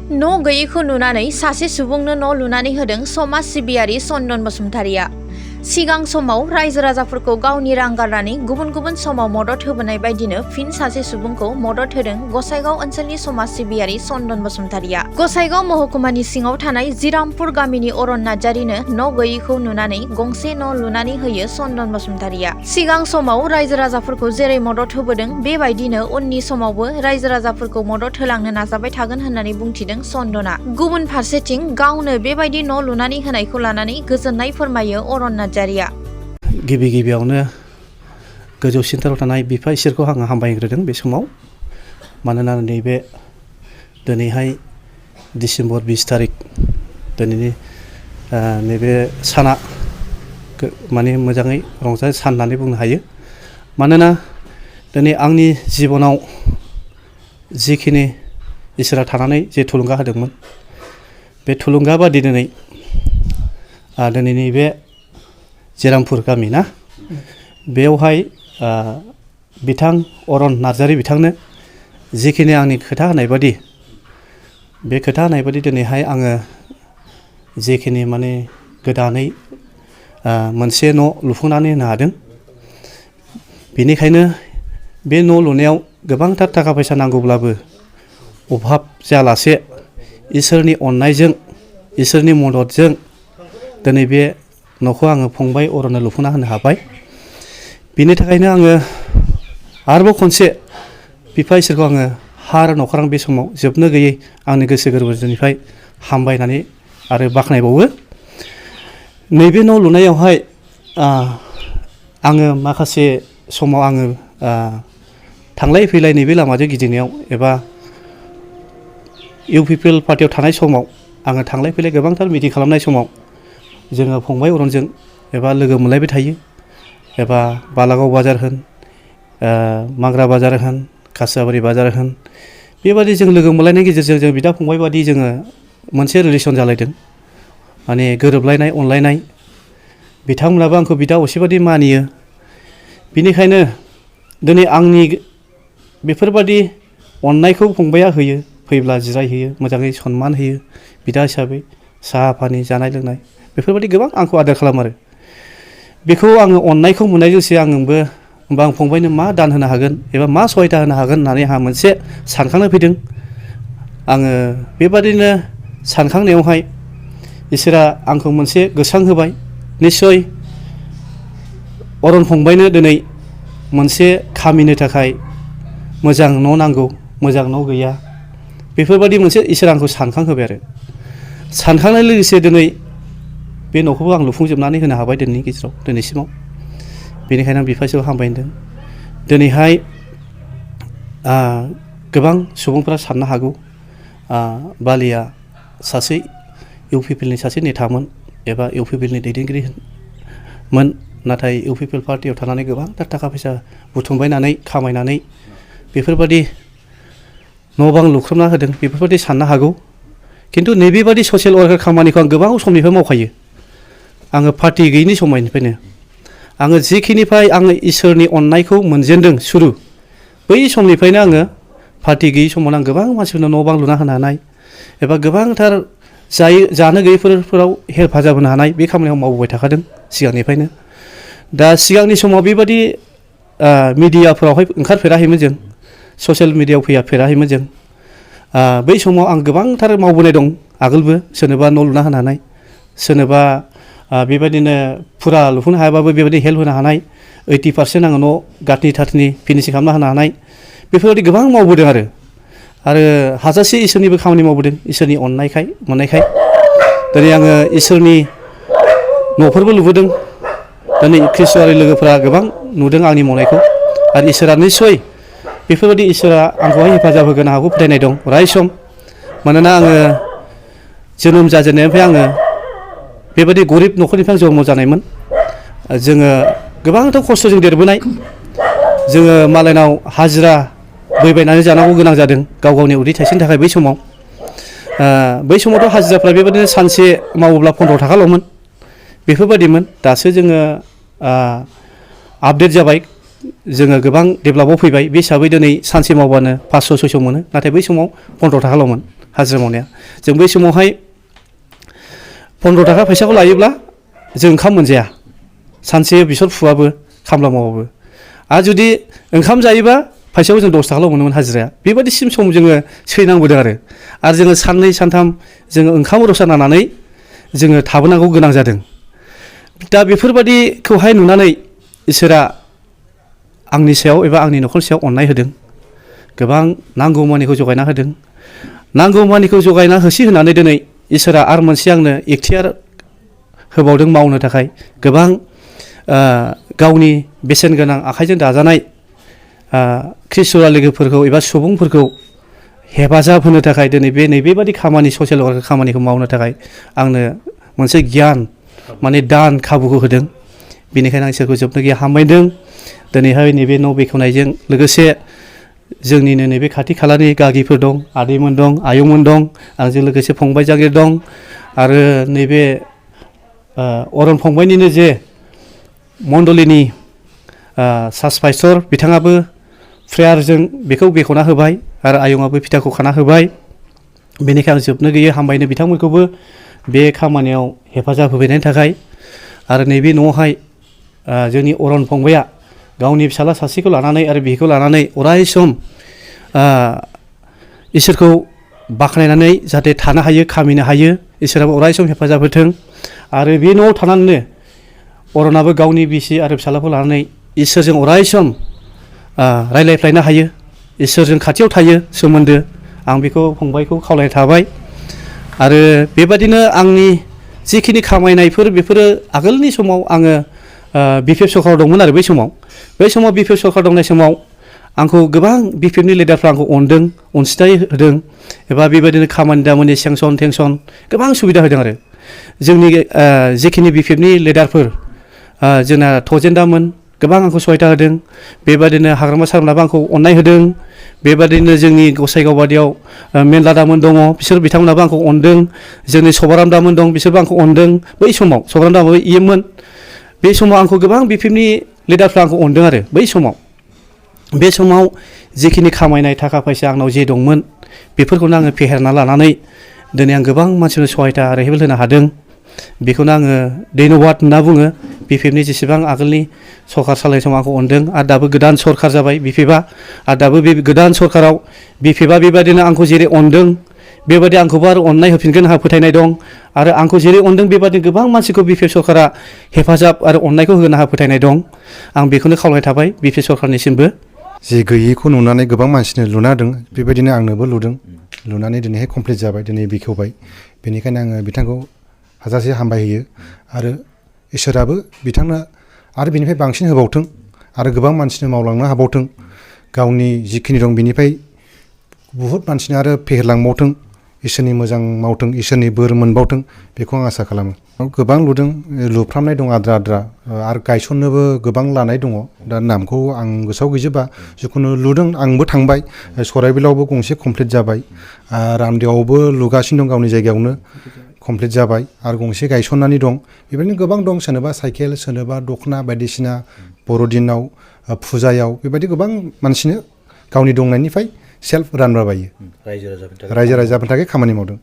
न' गैयैखौ नुनानै सासे सुबुंनो न' लुनानै होदों समाज सिबियारि चन्दन बसुमतारिया। सिगां समाव रायजो राजाफोरखौ गावनि रां गारनानै गुबुन गुबुन समाव मदद होबोनाय बायदिनो फिन सासे सुबुंखौ मदद होदों गसाइगाव ओनसोलनि समाज सिबियारि चन्दन बसुमतारिया। गसाइगाव महकुमानि सिङाव थानाय जिरामपुर गामिनि अरन नार्जारिनो न' गैयैखौ नुनानै गंसे न' लुनानै होयो चन्दन बसुमतारिया। सिगां समाव रायजो राजाफोरखौ जेरै मदद होबोदों बेबायदिनो उननि समावबो रायजो राजाफोरखौ मदद होलांनो नाजाबाय थागोन होननानै बुंथिदों चन्दना। गुबुन फारसेथिं गावनो बेबायदि न' लुनानै होनायखौ लानानै गोजोननाय फोरमायो अरन नार्जारिया। गिबियावनो गोजौसिनथाराव थानाय बिफा इसोरखौ आङो हामबायग्रोदों बे समाव। मानोना नैबे दिनैहाय डिसेम्बर 20 तारिख दिनैनि नैबे साना माने मोजाङै रंजानाय सान होननानै बुंनो हायो। मानोना दिनै आंनि जिबनाव जिखिनि इसोरा थानानै जे थुलुंगा होदोंमोन बे थुलुंगा बादि दिनैनि बे जिरामपुर गामि ना बेवहाय बिथां अरन नार्जारि बिथांनो जिखिनि आंनि खोथा होनाय बादि बे खोथा होनाय बादि दिनैहाय आङो जिखिनि माने गोदानै मोनसे न' लुफुंनानै होनो हादों। बेनिखायनो बे न' लुनायाव गोबांथार थाखा फैसा नांगौब्लाबो अभाब जायालासे इसोरनि अननायजों इसोरनि मददजों दिनै बे न'खौ आङो फंबाय अरननो लुफुंना होनो हाबाय। बिनि थाखायनो आङो आरोबाव खनसे बिफा इसोरखौ आङो हा आरो न'खरां बे समाव जोबनो गैयै आंनि गोसो गोरबोनिफ्राय हामबायनानै आरो बाख्नायबावो। नैबे न' लुनायावहाय आङो माखासे समाव आङो थांलाय फैलाय नैबे लामाजों गिदिंनायाव एबा इउ पि पि एल पार्टियाव थानाय समाव आङो थांलाय फैलाय गोबांथार मिटिं खालामनाय समाव जोङो फंबाय अरनजों एबा लोगो मोनलायबाय थायो। एबा बालागाव बाजार होन माग्रा बाजार होन कासाबारि बाजार होन बेबादि जों लोगो मोनलायनायनि गेजेरजों जों बिदा फंबाय बादि जोङो मोनसे रिलेसन जालायदों। माने गोरोबलायनाय अनलायनाय बिथांमोनाबो आंखौ बिदा असेबादि मानियो। बिनिखायनो दिनै आंनि बेफोरबादि अननायखौ फंबाया होयो। फैब्ला जिरायहोयो मोजाङै सनमान होयो बिदा हिसाबै साहा पानि जानाय लोंनाय बेफोरबायदि गोबां आंखौ आदर खालामो आरो बेखौ आङो अननायखौ मोननायजोंसो आंबो होमबा आं फंबायनो मा दान होनो हागोन एबा मा सहायता होनो हागोन होननानै आंहा मोनसे सानखांनाय फैदों। आङो बेबादिनो सानखांनायावहाय इसोरा आंखौ मोनसे गोसोखां होबाय। निस्सय अरन फंबायनो दिनै मोनसे खामिनो थाखाय मोजां न' नांगौ मोजां न' गैया बेफोरबायदि मोनसे इसोरा आंखौ सानखां होबाय आरो सानखांनाय लोगोसे दिनै बे न'खौबो आं लुफुंजोबनानै होनो हाबाय दिनैनि गेजेराव दिनैसिमाव। बेनिखायनो आं बिफा इसोरखौ हामबाय होनदों। दिनैहाय गोबां सुबुंफोरा साननो हागौ बालिया सासे इउ पि पि एल नि सासे नेतामोन एबा इउ पि पि एल नि दैदेनगिरिमोन। नाथाय इउ पि पि एल पार्टियाव थानानै गोबांथार थाखा फैसा बुथुमबायनानै खामायनानै बेफोरबादि न' बां लुख्रमना होदों बेफोरबायदि साननो हागौ। खिन्थु नैबेबादि ससियेल वार्कार खामानिखौ आं गोबां समनिफ्राय मावखायो। आङो पार्टि गैयिनि समनिफ्रायनो आङो जिखिनिफ्राय आङो इसोरनि अननायखौ मोनजेनदों सुरु बै समनिफ्रायनो आङो पार्टि गैयि समाव आं गोबां मानसिफोरनो न' बां लुना होनो हानाय एबा गोबांथार जानो गैयैफोराव हेफाजाब होनो हानाय बे खामानियाव मावबोबाय थाखादों सिगांनिफ्रायनो। दा सिगांनि समाव बेबादि मिडियाफोरावहाय ओंखारफेराखैमोन जों ससियेल मिडियायाव फैफेराखैमोन जों। बै समाव आं गोबांथार मावबोनाय दं आगोलबो सोरनोबा न' लुना होनो हानाय सोरनोबा बेबायदिनो फुरा लुफुंनो हायाबाबो बेबायदि हेल्प होनो हानाय 80% आङो न' गाथनि थाथनि फिनिसिं खालामना होनो हानाय बेफोरबायदि गोबां मावबोदों आरो हाजासे इसोरनिबो खामानि मावबोदों इसोरनि अननायखाय मोननायखाय। दिनै आङो इसोरनि न'फोरबो लुबोदों। दिनै ख्रिस्ट'आरि लोगोफोरा गोबां नुदों आंनि मावनायखौ आरो इसोरा निस्सय बेफोरबायदि इसोरा आंखौहाय हेफाजाब होगोन आंहाबो फोथायनाय दं अराय सम। मानोना आङो जोनोम जाजेननायनिफ्राय आङो बेबायदि गरिब न'खरनिफ्राय जन्म जानायमोन। जोङो गोबांथार खस्थ'जों देरबोनाय जोङो मालायनाव हाजिरा बैबायनानै जानांगौ गोनां जादों गाव गावनि उदै थाइसेनि थाखाय। बै समावथ' हाजिराफ्रा बेबायदिनो सानसे मावोब्ला 15 थाखाल'मोन बेफोरबायदिमोन। दासो जोङो आपडेट जाबाय जोङो गोबां डेभेलपआव फैबाय बे हिसाबै दिनै सानसे मावबानो 500-600 मोनो नाथाय बै समाव 15 थाखाल'मोन। हाजिरा मावनाया जों बै समावहाय 15 थाखा फैसाखौ लायोब्ला जों ओंखाम मोनजाया सानसे बेसर फुआबो खामला मावाबो आरो जुदि ओंखाम जायोबा फैसाखौ जों 10 थाखाल' मोनोमोन हाजिराया बेबायदिसिम सम जोङो सैनांबोदों आरो जोङो साननै सानथाम जोङो ओंखाम रसा नांनानै जोङो थाबोनांगौ गोनां जादों दा बेफोरबादिखौहाय नुनानै इसोरा आंनि सायाव एबा आंनि न'खरनि सायाव अननाय होदों गोबां नांगौमानिखौ जगायना होदों नांगौमानिखौ जगायना होसि होनानै दिनै इसोरा आरो मोनसे आंनो इख्तियार होबावदों मावनो थाखाय गोबां गावनि बेसेन गोनां आखाइजों दाजानाय ख्रिस्ट'आ लोगोफोरखौ एबा सुबुंफोरखौ हेफाजाब होनो थाखाय दिनै नैबेबादि खामानि ससियेल वार्क खामानिखौ मावनो थाखाय आंनो मोनसे गियान माने दान खाबुखौ होदों बेनिखायनो आं इसोरखौ जोबनो गैया हामबायदों दिनैहाय नैबे न' बेखेवनायजों लोगोसे जोंनिनो नैबे खाथि खालानि गागिफोर दं आदैमोन दं आयंमोन दं आंजों लोगोसे फंबाय जागिर दं आरो नैबे अरन फंबायनिनो जे मण्डलिनि सासपाइसर बिथाङाबो प्रेयारजों बेखौ बेखेवना होबाय आरो आयंआबो फिथाखौ खाना होबाय बेनिखायनो आं जोबनो गैयै हामबायनो बिथांमोनखौबो बे खामानियाव हेफाजाब होफैनायनि थाखाय आरो नैबे न'आवहाय जोंनि अरन फंबाया गावनि फिसाला सासेखौ लानानै आरो बिखौ लानानै अराय सम इसोरखौ बाख्नायनानै जाहाथे थानो हायो खामिनो हायो इसोराबो अराय सम हेफाजाब होथों आरो बे न'आव थानानैनो अरनाबो गावनि बिसि आरो फिसालाखौ लानानै इसोरजों अराय सम रायलायफ्लायनो हायो इसोरजों खाथियाव थायो सोमोन्दो आं बेखौ फंबायखौ खावलायनाय थाबाय आरो बेबादिनो आंनि जिखिनि खामायनायफोर बेफोरो आगोलनि समाव आङो बिपिएफ सरखाराव दंमोन आरो बै समाव बिपिएफ सरखार दंनाय समाव आंखौ गोबां बिपिएफनि लिडारफ्रा आंखौ अनदों अनसुंथाइ होदों एबा बेबायदिनो खामानि दामानि सेंसन टेंसन गोबां सुबिदा होदों आरो जोंनि जिखिनि बिपिएफनि लिडारफोर जोंना थजेन्दामोन गोबां आंखौ सहायता होदों बेबादिनो हाग्रामा सारमोनाबो आंखौ अननाय होदों बेबादिनो जोंनि गसाइगाव बादियाव मेनला दामोन दङ बिसोर बिथांमोनाबो आंखौ अनदों जोंनि सभाराम दामोन दं बिसोरबो आंखौ अनदों बै समाव सभाराम दामाबो इएममोन बे समाव आंखौ गोबां बिपिएफनि लिडारफ्रा आंखौ अनदों आरो बे समाव जिखिनि खामायनाय थाखा फैसा आंनाव जे दंमोन बेफोरखौनो आङो फेहेरना लानानै दिनै आं गोबां मानसिनो सहायता आरो हेल्प होनो हादों बेखौनो आङो धन्यबाद होनना बुङो बिपिएफनि जेसेबां आगोलनि सरकार सालायनाय समाव आंखौ अनदों आरो दाबो गोदान सरकार जाबाय बिपिएफआ आरो दाबो बे गोदान सरकाराव बिपिएफआ बेबादिनो आंखौ जेरै अनदों बेबादि आंखौबो आरो अननाय होफिनगोन आंहा फोथायनाय दं आरो आंखौ जेरै अनदों बेबादि गोबां मानसिखौ बिपिएफ सरकारा हेफाजाब आरो अननायखौ होनो आंहा फोथायनाय दं आं बेखौनो खावलायनाय थाबाय बिपिएफ सरकारनिसिमबो जि गैयैखौ नुनानै गोबां मानसिनो लुना होदों बेबायदिनो आंनोबो लुदों लुनानै दिनैहाय कमप्लिट जाबाय दिनै बेखेवबाय बेनिखायनो आङो बिथांखौ हाजासे हामबाय होयो आरो इसोराबो बिथांनो आरो बिनिफ्राय बांसिन होबावथों आरो गोबां मानसिनो मावलांनो हाबावथों गावनि जिखिनि दं बिनिफ्राय बुहुत मानसिनो आरो फेहेरलांबावथों इसोरनि मोजां मावथों इसोरनि बोर मोनबावथों बेखौ आं आसा खालामो गोबां लुदों लुफ्रामनाय दं आद्रा आरो गायसननोबो गोबां लानाय दङ दा नामखौ आं गोसोआव गैजोबा जिखुनु लुदों आंबो थांबाय सराइबिलावबो गंसे कमप्लिट जाबाय रामदेवआवबो लुगासिनो दं गावनि जायगायावनो कमप्लिट जाबाय आरो गंसे गायसननानै दं बेबायदिनो गोबां दं सोरनोबा साइकेल सोरनोबा दख'ना बायदिसिना बर'दिनाव फुजायाव बेबायदि गोबां मानसिनो गावनि दंनायनिफ्राय सेल्फ रानलाबायो रायजो राजाफोरनि थाखाय खामानि मावदों।